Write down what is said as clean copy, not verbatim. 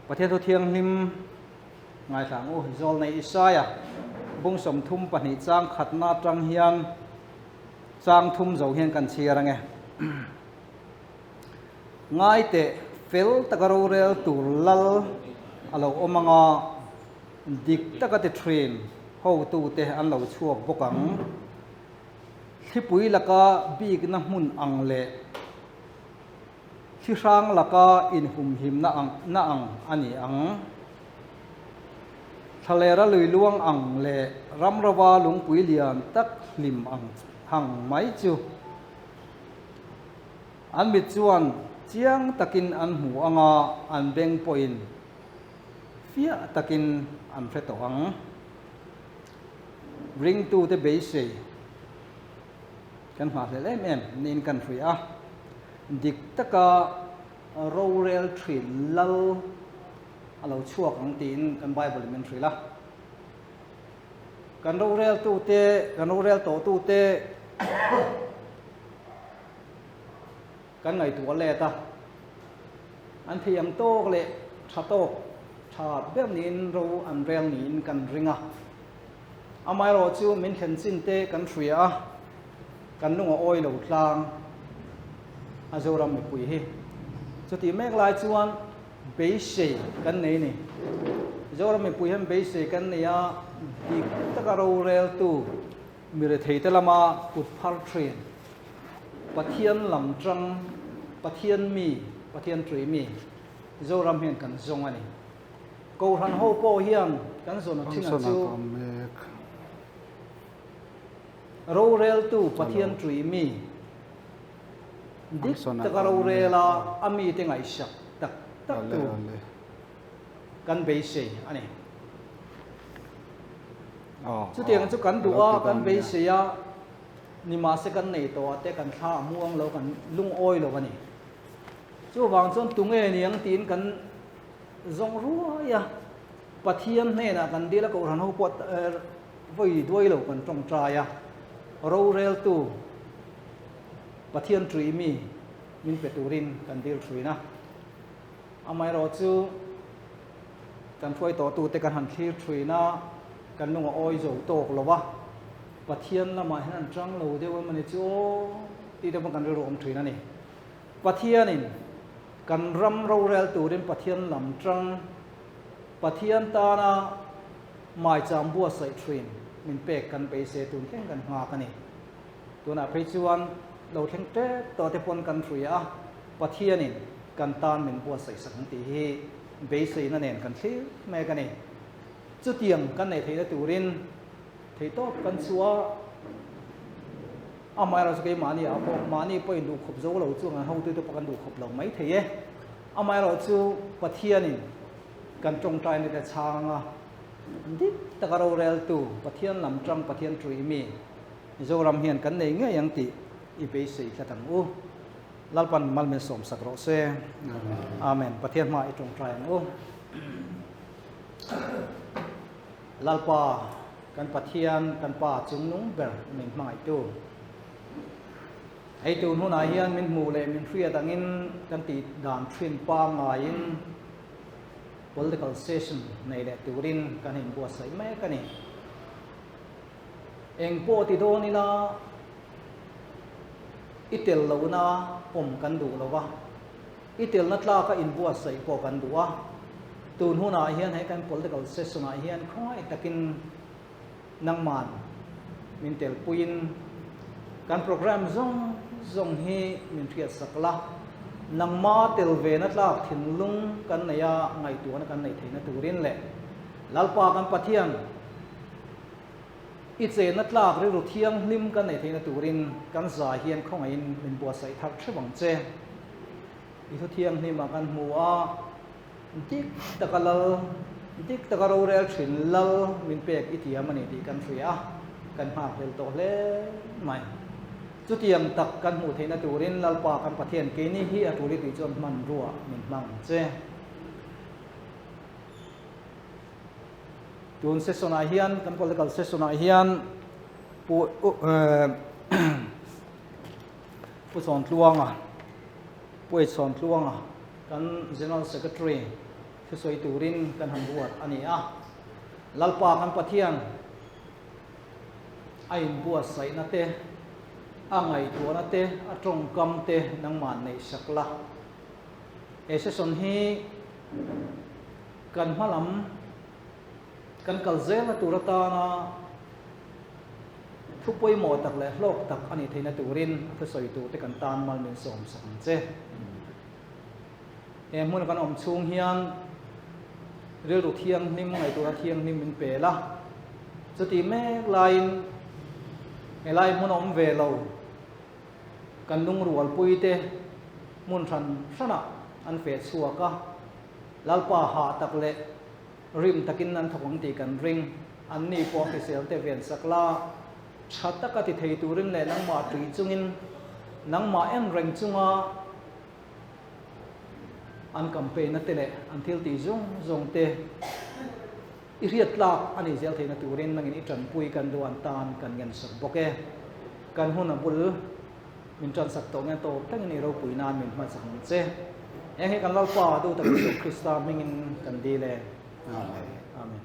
Pathian thu thianghlim ngaithla ang u. Zawlnei Isaia bung 32 chang khatna atang hian chang thum zo hian kan chhiar ange. Ngaiteh fel taka rorel tur lal a lo awm anga dik taka ti thin hotute an lo chhuak bawk ang. Thlipui laka bikna hmun ang leh Thli hrang laka inhumhimna ang na ang a ni ang. Thlalera lui luang ang leh ramrava lungpui lian tak hlim ang hang mai chu an mit chuan chiang takin an hmu ang a, an beng pawhin fiah takin an hre tawh ang. Ringtute beisei. Kan nghahhlelh em em niin kan hria a, dik taka rorel thin lal a lo chhuak ang tiin kan Bible in min hrilh a. Kan roreltute, kan rorel tawhtute kan ngaihtuah let a, an thei ang tawk leh tha tawk tha ber niin ro an rel niin kan ring a. Amaherawh chu min thlen chin te kan hria a, kan lung a awi lo tlang a Zoram mipui hi. Chutih mek lai chuan beisei kan nei ni. Zoram mipui hian beisei kan nei a, dik taka roreltu mi retheite lama kut phar thin, Pathian lam tang, Pathian mi, Pathian tui mi Zoram hian kan zawng a ni. Kohhran ho pawh hian kan zawn a thin a chu roreltu Pathian tui mi dik taka rorela a mite ngaihsak tak tak tu kan beisei a ni. Chutiang chu kan duh a, kan beisei a, nimahse kan nei tawh a te kan thla a muang lo, kan lungawi lo a ni. Chuvang chuan tunge niang tiin kan Zawng ruai a, Pathian hnenah kan dil a, Kohhran ho pawh vawi duai lo kan tawngtai a, roreltu Pathian tui mi min pe turin kan dil thin a. Amaherawh chu kan hruai tawhtute kan han thlir thin a, kan lung a awi zo tawk lo a, Pathian lamah hian an tang lo deuh em a ni chu aw tih te pawh kan rilru awm thin a ni. Pathianin kan ram rorel turin Pathian lam tang, Pathian tana maicham buatsaih thin min pek kan beisei tun thleng kan nghak a ni. Tunah phei chuan lo thleng tep tawh te pawn kan hria a, Pathianin kan tan min buatsaih sak ang tih hi beiseina nen kan thlir mek a ni. Chutiang kan neih theihna turin theihtawp kan chhuah a. Amaherawhchu keimahni ah pawh mahni pawhin duh khawp zo lo chu an hotute pawh kan duh khawp lo mai thei e. Amaherawhchu Pathianin kan tawngtaina te chhanga dik taka roreltu Pathian lam tang Pathian tui mi Mizoram hian kan nei ngei ang tih i beisei tlat ang u. Lalpan malmin sawmsak rawh se. Amen. Pathian hma i tawngtai ang u. Lalpa, kan Pathian, kan Pa chungnung ber min hmangaihtu. Hei tun hunah hian min hmuh leh min hriat angin kan tih dan thin pangaiin political session nei leh turin kan inbuatsaih mek a ni. Eng pawh ti dawn ila i tel lohna awm kan duh lo va. I telna tlaka inbuatsaih pawh kan duh a, tun hunah hian he kan political session ah hian khawngaih takin nangman min telpuiin kan program zawng zawng hi min hriatsak la, nangma tel vena tlak thinlung kan nei a, ngaihtuahna kan neih theihna turin leh Lalpa kan Pathian i chenna tlak rilru thianghlim kan neih theihna turin kan zai hian khawngaihin min buatsaih thar theuh ang che. I thu thianghlimah kan hmu a, dik taka lal, dik taka rorel thin lal min pek i tiam a ni tih kan hria a, kan nghakhlel tawh hle mai. Chutiang tak kan hmuh theihna turin Lalpa kan Pathian keini hi a tul i tih chuan hmanrua min hmang ang che. Tun session ah hian kan political session ah hian Pu Pu Chawntluanga Pu Chawntluanga kan General Secretary thusawi turin kan han ruat a ni a. Lalpa kan Pathian a inbuatsaihna te, a ngaihtuahna te, a tawngkam te nangmah neih sak la. He session hi kan hma lam kan kal zelna tur atana thu pawimawh tak leh hlawk tak a nih theihna turin a thusawi turte kan tan mal min sawm sak ang che. He hmun kan awm chhung hian rilru thianghlim ngaihtuahna thianghlim min pel a, chutih mek laiin helai hmun a awm ve lo kan lungrualpui te hmun hran hranah an feh chhuak a, Lalpa hah tak leh rim takin an thawk ang tih kan ring. Anni pawh hrisel te ven sak la, tha taka ti thei turin leh nangmah tui chungin nangmah en reng chunga an campaign na te leh an thil tih zawng zawng te i hriat tlak a nih zel theihna turin nangin i tanpui kan duh an tan kan ngen sak bawk e. Kan hun a bul min tan sak tawh nge tawp thlengin i ropui nan min hmachak ang che. Heng hi kan Lalpa duh tak Isua Krista hmingin kan dil e. Amen. Amen.